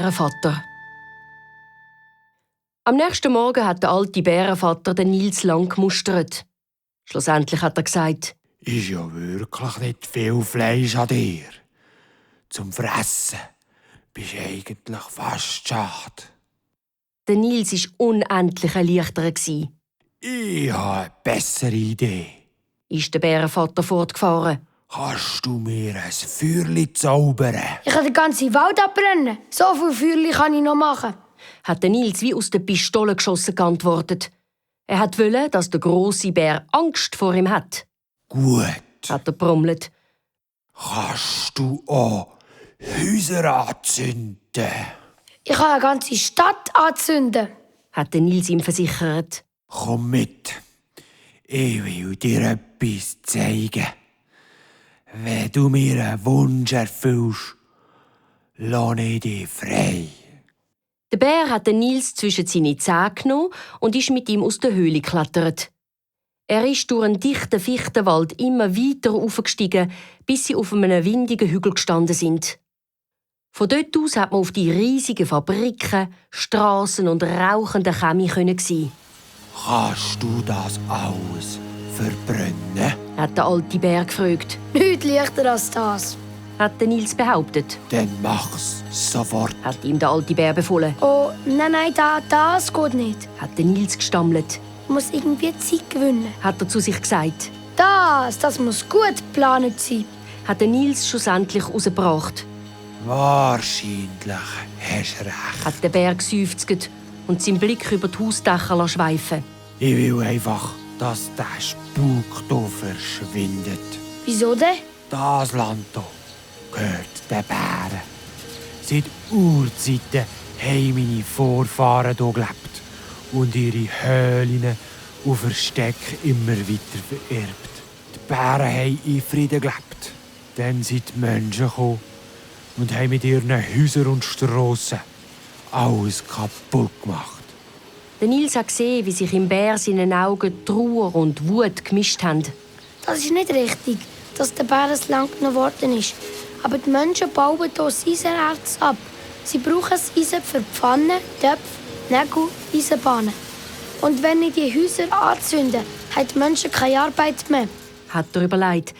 Bärenvater. Am nächsten Morgen hat der alte Bärenvater den Nils lang gemustert. Schlussendlich hat er gesagt: «Ist ja wirklich nicht viel Fleisch an dir. Zum Fressen bist du eigentlich fast schade.» Der Nils war unendlich erleichtert. «Ich habe eine bessere Idee. Ist der Bärenvater fortgefahren. Kannst du mir ein Feuerchen zaubern?» Ich kann den ganzen Wald abbrennen. So viel Feuerchen kann ich noch machen. Hat der Nils wie aus der Pistole geschossen geantwortet. Er wollte, dass der grosse Bär Angst vor ihm hat. «Gut. Hat er brummelt. Kannst du auch Häuser anzünden?» Ich kann eine ganze Stadt anzünden. Hat der Nils ihm versichert. «Komm mit. Ich will dir etwas zeigen. Wenn du mir einen Wunsch erfüllst, lasse ich dich frei.» Der Bär hat den Nils zwischen seine Zähne genommen und ist mit ihm aus der Höhle geklettert. Er ist durch einen dichten Fichtenwald immer weiter aufgestiegen, bis sie auf einem windigen Hügel gestanden sind. Von dort aus hat man auf die riesigen Fabriken, Strassen und rauchenden Chemie sehen. «Kannst du das alles verbrennen?» Hat der alte Bär gefragt. Nichts leichter als das. Hat der Nils behauptet. «Dann mach's sofort.» Hat ihm der alte Bär befohlen. Oh, nein, das geht nicht. Hat der Nils gestammelt. Ich muss irgendwie Zeit gewinnen. Hat er zu sich gesagt. Das muss gut geplant sein. Hat der Nils schlussendlich rausgebracht. «Wahrscheinlich hast du recht. Hat der Bär geseufzt und seinen Blick über die Hausdächer schweifen. Ich will einfach, dass der Spuk hier verschwindet. Wieso denn? Das Land hier gehört den Bären. Seit Urzeiten haben meine Vorfahren hier gelebt und ihre Höhlen und Verstecke immer weiter vererbt. Die Bären haben in Frieden gelebt. Dann sind die Menschen gekommen und haben mit ihren Häusern und Strassen alles kaputt gemacht. Der Nils hat gesehen, wie sich im Bär seinen Augen Trauer und Wut gemischt haben. Das ist nicht richtig, dass der Bär ein Land genommen worden ist. Aber die Menschen bauen hier das Eisenerz ab. Sie brauchen das Eisen für Pfannen, Töpfe, Nägel, Eisenbahnen. Und wenn ich die Häuser anzünde, haben die Menschen keine Arbeit mehr. Hat er überlegt.